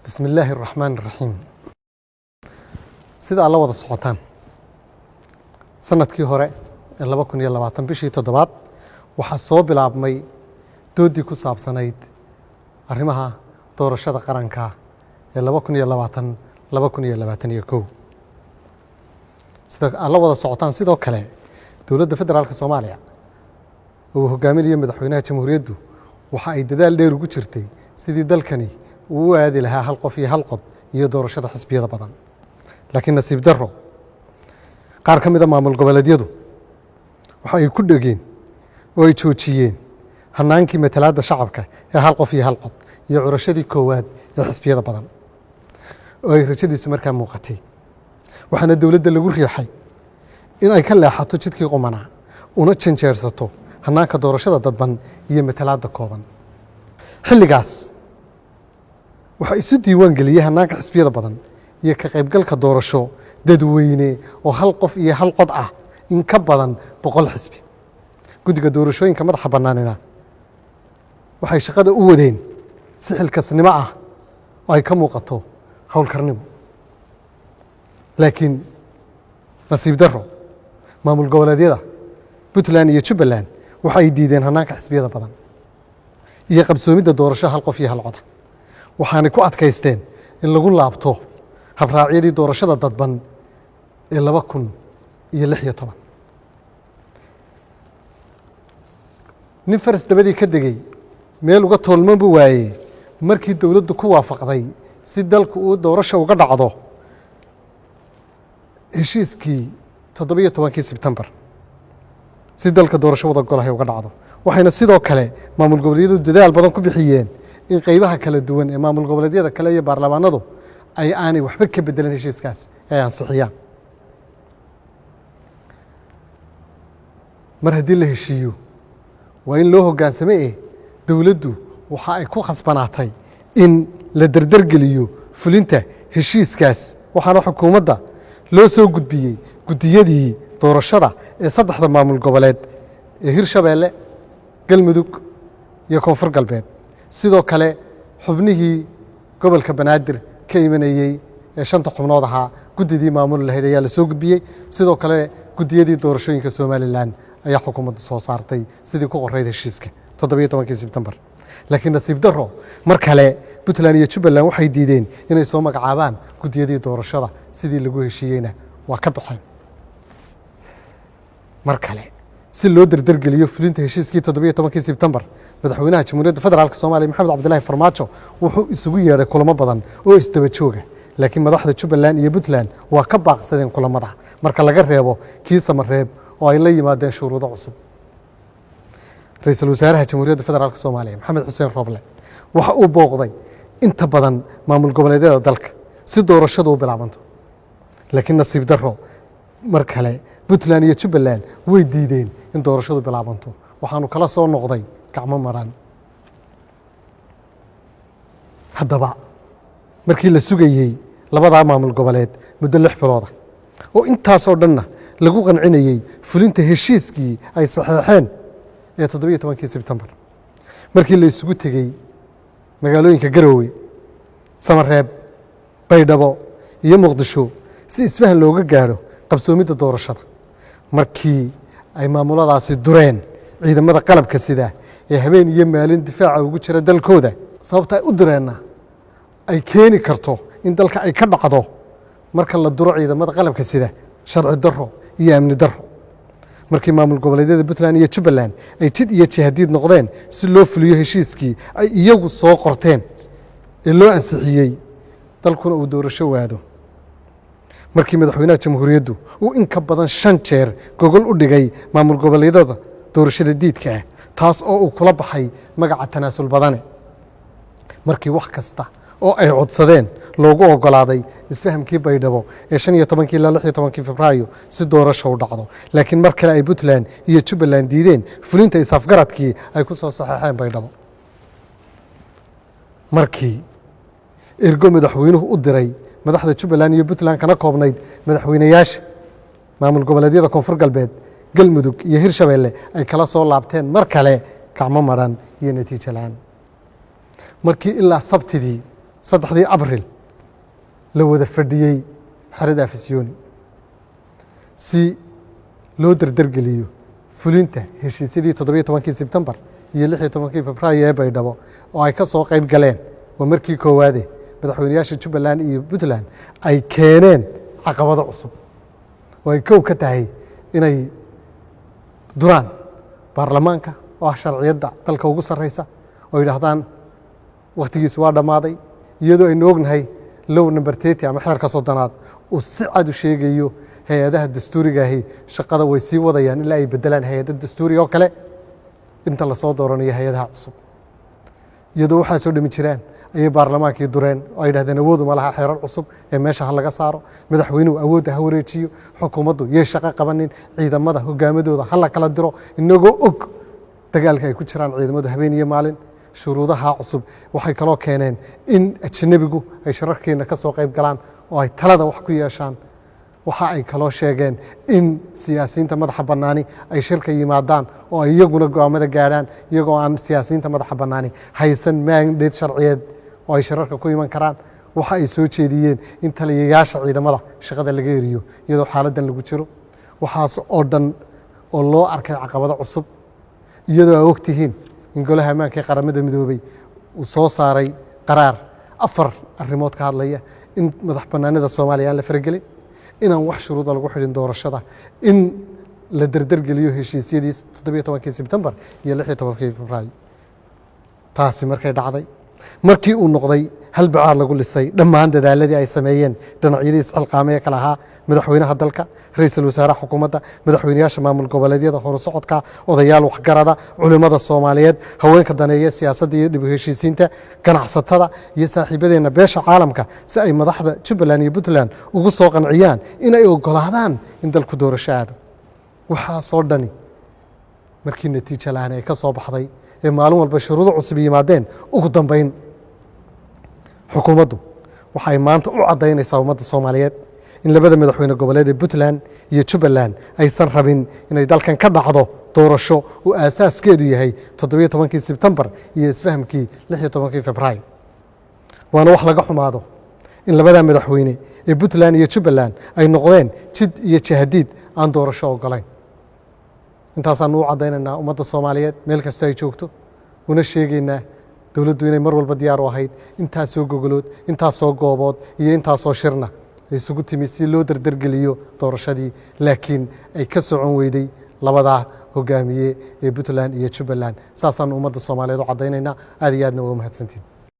Bismi illaahi araxmaan iraxiim. Sida aad la wada socotaan, sanadkii hore ee 2020 bishii toddobaad waxaa soo bilaabmay doodii ku saabsanayd arrimaha doorashada qaranka ee 2020, 2021. Sida aad la wada socotaan, sidoo kale Dowladda Federaalka Soomaaliya oo uu hogaaminayo madaxweynaha jamhuuriyaddu waxa ay dadaal dheer ugu jirtay sidii dalkani uu u aadi lahaa hal qof iyo hal cod iyo doorashada xisbiyada badan. Laakiin nasiib darro, qaar ka mida maamul goboleedyadu waxa ay ku dhegeen oo ay joojiyeen hanaankii matalaadda shacabka ee hal qof iyo hal cod iyo curashadii koowaad ee xisbiyada badan oo ay rajadiisu markaa muuqatay. Waxaana dowladda lagu riixay in ay ka leexato jidkii qumanaa una janjeersato hanaanka doorashada dadban iyo matalaadda kooban. Xilligaas waxaa isu diiwaan geliyey hanaanka xisbiyada badan iyo ka qaybgalka doorasho dadweyne oo hal qof iyo hal cod ah in ka badan 100 xisbi. Guddiga doorashooyinka madaxa bannaanina waxay shaqada u wadeen si xilkasnimo ah oo ay ka muuqato howlkarnimo. Laakiin nasiib darro, maamul goboleedyada Puntland iyo Jubbaland waxa ay diideen hanaanka xisbiyada badan iyo qabsoomidda doorasho hal qof iyo hal coda, waxaanay ku adkaysteen in lagu laabto habraacyadii doorashada dadban ee 2016. Nin faras dabadii ka degey meel uga toolmanbu waayey. Markii dowladdu ku waafaqday si dalku uu doorasha uga dhacdo heshiiskii 17-kii Sebtembar, si dalka doorasho wada golahay uga dhacdo, waxayna sidoo kale maamul goboleedyadu dadaal badan ku bixiyeen in qeybaha kala duwan ee maamul goboleedyada kale iyo baarlamaanadu ay aanay waxba ka bedelan heshiiskaas ee ay ansixiyaan. Mar haddii la heshiiyo waa in loo hoggaansame. Dowladdu waxa ay ku khasbanaatay in la derdergeliyo fulinta heshiiskaas, waxaana xukuumadda loo soo gudbiyey guddiyadii doorashada ee saddexda maamul goboleed ee Hirshabeelle, Galmudug iyo Koonfur Galbeed. Sidoo kale xubnihii gobolka Banaadir ka imanayey ee shanta xubnood ahaa, guddidii maamuli lahayd ayaa la soo gudbiyey. Sidoo kale guddiyadii doorashooyinka Somalilan ayaa xukuumadda soo saartay sidii ku qorayd heshiiska 17-kii Sebtembar. Laakiin nasiib darro, mar kale Puntland iyo Jubbaland waxay diideen inay soo magacaabaan guddiyadii doorashada, sidii lagu heshiiyeyna waa ka baxeen. Mar kale, si loo derdergeliyo fulinta heshiiskii 17-kii Sebtembar, madaxweynaha Jamhuuriyadda Federaalk Soomaaliya Maxamed Cabdilaahi Farmaajo wuxuu isugu yeedhay kulamo badan oo isdaba jooga, laakiin madaxda Jubbaland iyo Puntland waa ka baaqsadeen kulamada, marka laga reebo kii Samareeb oo ay la yimaadeen shuruudo cusub. Ra-iisul wasaaraha Jamhuuriyadda Federaalk Soomaaliya Maxamed Xuseen Roble waxa uu booqday inta badan maamul goboleedyada dalka si doorashadu u bilaabanto, laakiin nasiib darro, mar kale Puntland iyo Jubbaland way diideen in doorashadu bilaabanto. Waxaanu kala soo noqday gacmo maran. Haddaba markii la sugayey labadaa maamul goboleed muddo 6 bilooda oo intaasoo dhanna lagu qancinayey fulinta heshiiskii ay saxeexeen ee 17-kii Sebtembar, markii la isugu tegey magaalooyinka Garoowe, Samareeb, Baydhabo iyo Muqdisho si isfahan looga gaadho qabsoomidda doorashada, markii ay maamuladaasi dureen ciidamada qalabka sida ee habeen iyo maalin difaaca ugu jira dalkooda, sababta ay u direenna ay keeni karto in dalka ay ka dhacdo marka la duro ciidamada qalabka sida sharci darro iyo amni darro, markii maamul goboleedyada Puntland iyo Jubbaland ay jid iyo jihadiid noqdeen si loo fuliyo heshiiskii ay iyagu soo qorteen ee loo ansixiyey, dalkuna uu doorasho waado, markii madaxweynaha jamhuuriyaddu uu in ka badan 5 jeer gogol u dhigay maamul goboleedyada doorashada diidka ah, taas oo uu kula baxay magaca tanaasul badane, markii wax kasta oo ay codsadeen loogu ogolaaday isfahamkii Baydhabo ee 15-kii ilaa 16-kii Febraayo si doorasho u dhacdo, laakiin mar kale ay Puntland iyo Jubbaland diideen fulinta isafgaradkii ay ku soo saxeexeen Baydhabo, markii ergo madaxweynuhu u diray madaxda Jubbaland iyo Puntland kana koobnayd madaxweynayaasha maamul goboleedyada Koonfur Galbeed, Galmudug iyo Hirshabeelle ay kala soo laabteen mar kale gacmo maran iyo natiijo la-aan, markii ilaa Sabtidii 3dii Abril la wada fadhiyey xerada Afisyooni si loo dardargeliyo fulinta heshiisyadii 17kii Sebtembar iyo 16kii Febraayo ee Baydhabo, oo ay ka soo qayb galeen, waa markii koowaade, madaxweyneyaasha Jubbaland iyo Puntland, ay keeneen caqabado cusub oo ay kow ka tahay inay duraan baarlamaanka oo ah sharciyadda dalka ugu sarreysa, oo yidhaahdaan wakhtigiisu waa dhammaaday, iyadoo aynu ognahay Law Number 30 ama xeerka 30aad uu si cad u sheegayo hay-adaha dastuurigaahi shaqada way sii wadayaan ilaa ay bedelaan hay-ada dastuuriga oo kale inta lasoo dooranayo hay-adaha cusub. Iyadoo waxaa soo dhami jiraan ayay baarlamaankii dureen oo ay yidhahdeen awoodu ma laha xeerar cusub ee meesha ha laga saaro, madaxweynuhu awoodda ha wareejiyo, xukuumaddu yay shaqo qabanin, ciidamada hogaamadooda ha la kala diro, inagoo og dagaalka ay ku jiraan ciidamadu habeen iyo maalin. Shuruudaha cusub waxay kaloo keeneen in ajanabigu ay shirarkeena ka soo qayb galaan oo ay talada wax ku yeeshaan. Waxa ay kaloo sheegeen in siyaasiyiinta madaxa bannaani ay shirka yimaadaan oo ay iyaguna go'aamada gaadhaan, iyagoo aan siyaasiyiinta madaxa bannaani haysan mandate sharciyeed oo ay shirarka ku iman karaan. Waxa ay soo jeediyeen in taliyayaasha ciidamada shaqada laga eriyo iyadoo xaaladdan lagu jiro. Waxaas oo dhan oo loo arkay caqabado cusub, iyadoo aa ogtihiin in Golaha Ammaanka ee Qaramada Midoobey uu soo saaray qaraar 4 arrimood ka hadlaya: in madax bannaanida Soomaaliya aan la faragelin, inaan wax shuruuda lagu xidhin doorashada, in la derdergeliyo heshiisyadii 17kii Sebtembar iyo 16kii Febraayo. Taasi markay dhacday, markii uu noqday hal bacaad lagu lisay dhammaan dadaaladii ay sameeyeen dhinacyadii isxilqaamay ee kale ahaa madaxweynaha dalka, ra-iisul wasaaraha xukuumadda, madaxweyneyaasha maamul goboleedyada horusocodka, odayaal waxgarada, culimmada Soomaaliyeed, haweenka daneeya siyaasadda iyo dib u heshiisiinta, ganacsatada iyo saaxiibadeenna beesha caalamka, si ay madaxda Jubbaland iyo Puntland ugu soo qanciyaan in ay ogolaadaan in dalku doorasho aado. Waxaasoo dhani markii natiijo la-aan ay ka soo baxday ee maalin walba shuruudo cusub yimaadeen, ugu dambeyn xukuumaddu waxay maanta u caddaynaysaa ummadda Soomaaliyeed in labada madaxweyne goboleed ee Puntland iyo Jubbaland aysan rabin inay dalkan ka dhacdo doorasho uu aasaaskeedu yahay 17kii Sebtembar iyo isfahamkii 16kii Febraayo. Waana wax laga xumaado in labada madaxweyne ee Puntland iyo Jubbaland ay noqdeen jid iyo jahadiid aan doorasho ogolayn. Intaasaanu u caddaynaynaa ummadda Soomaaliyeed meel kasta ay joogto, una sheegaynaa dowladdu inay mar walba diyaar u ahayd intaasoo gogolood, intaasoo goobood iyo intaasoo shirna ay isugu timi si loo dardargeliyo doorashadii, laakiin ay ka socon weyday labadaa hogaamiye ee Puntland iyo Jubbaland. Saasaanu ummadda Soomaaliyeed u caddaynaynaa. Aad iyo aadna waa umahadsantiin.